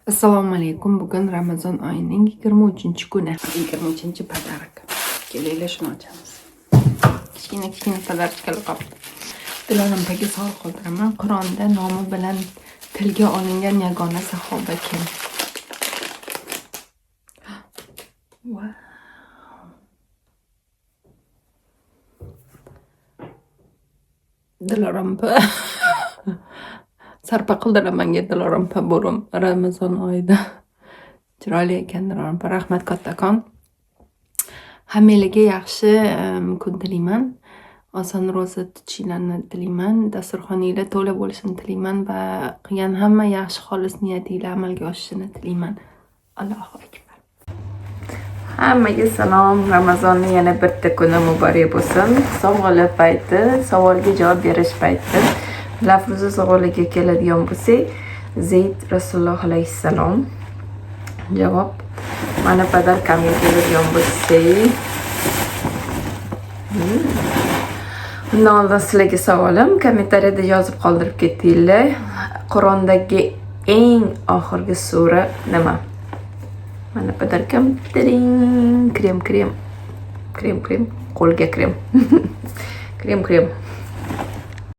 Assalomu alaykum. Bugun Ramazon oyining 23-kuni. 23-подарок. Kelinglar, shuni ochamiz. Kichkina kichkina подарочка lar qolibdi. Diloram opaga savol qoldiraman. Qur'onda nomi bilan tilga olingan yagona sahoba kim? Wow. Diloram opa. Sarpa qildilar menga, Diloram opa, bu Ramazon oyida. Chiroyli ekan, Diloram opa. Rahmat kattakon. Hammanglarga yaxshi kun tilayman. Oson ro'za tutishinglarni tilayman. Dasturxoninglar to'la bo'lishini tilayman va qilgan hamma yaxshi xolis niyatinglar amalga oshishini tilayman. Allohu akbar. Hammaga salom. Ramazonni yana bitta kuni muborak bo'lsin. Savollar payti, savolga javob berish payti. Lafruza savoliga keladigan bo'lsak, Zayd Rasululloh alayhissalom. Javob. Mana подарка mga keladigan bo'lsak, Undan oldin sizlarga savolim, kommentariyada yozib qoldirib ketinglar. Qur'ondagi eng oxirgi sura nima? Mana подарка m. Tiring! Krem, krem. Krem, krem. Qo'lga krem. Krem, krem.